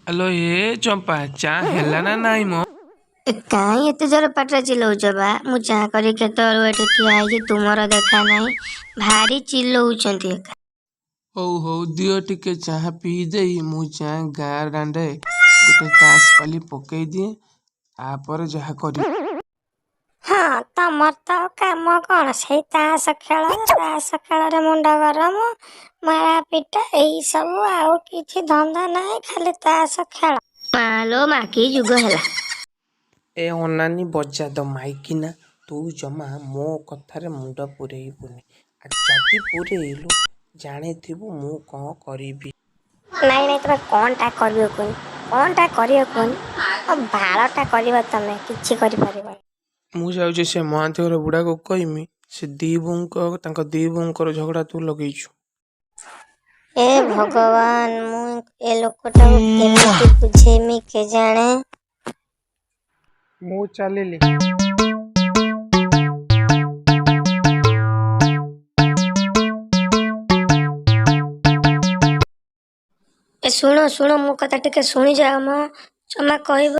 ଆଲୋ ଏ ଚମ୍ପା, ଚା ହେଲା ନା ନାଇଁ ମ? ଏ କାଇଁ ଏତେ ଜୋର ପାଟିରେ ଚିଲଉଛ ବା? ମୁଁ ଚା କରି କେତେବେଳୁ ଏଠି ଠିଆ ହେଇଛି, ତୁମର ଦେଖା ନାହିଁ। ଭାରି ଚିଲଉଛନ୍ତି ଏକା। ହଉ ହଉ, ଦିଅ ଟିକେ ଚାହା ପିଇ ଦେଇ ମୁଁ ଯାଏଁ ଗାଁ ଦାଣ୍ଡେ ଗୋଟେ ତାସ୍ ପାଲି ପକେଇ ଦିଏ, ତାପରେ ଯାହା କରିବି। ହଁ, ତମର ତ ଆଉ କାମ କଣ, ସେଇ ତାସ ଖେଳ। ତାସ ଖେଳରେ ମୁଣ୍ଡ ଗରମ, ମାରା ପିଟା, ଏଇ ସବୁ, ଆଉ କିଛି ଧନ୍ଦା ନାହିଁ, ଖାଲି ତାସ ଖେଳ। ମାଲୋ ମା, କି ଯୁଗ ହେଲା! ଏ ଅନାନି ବଜାଦ ମାଇକିନା, ତୁ ଜମା ମୋ କଥାରେ ମୁଣ୍ଡ ପୂରେଇବୁନି, ଆଉ ଯଦି ପୂରେଇଲୁ ଜାଣିଥିବୁ ମୁଁ କଣ କରିବି। ନାଇଁ ନାଇଁ, ତମେ କଣଟା କରିବ କୁହନି? କଣଟା କରିବ କୁହନି? ଆଉ ବାଳଟା କରିବ, ତମେ କିଛି କରିପାରିବନି। ମୁଁ ଯାଉଛି ସେ ମହାନ୍ତି ଘର ବୁଢ଼ାକୁ କହିମି, ସେ ଦି ବୋଉଙ୍କ ତାଙ୍କ ଦି ବୋଉଙ୍କର ଝଗଡ଼ା ତୁ ଲଗେଇଛୁ। ଏ ଭଗବାନ, ମୁଁ ଏ ଲୋକଟାକୁ କେମିତି ବୁଝେଇମି କେଜାଣେ। ମୁଁ ଚାଲିଲି। ଏ ଶୁଣ ଶୁଣ, ମୋ କଥା ଟିକେ ଶୁଣିଯାଅ ମ, ଜମା କହିବ।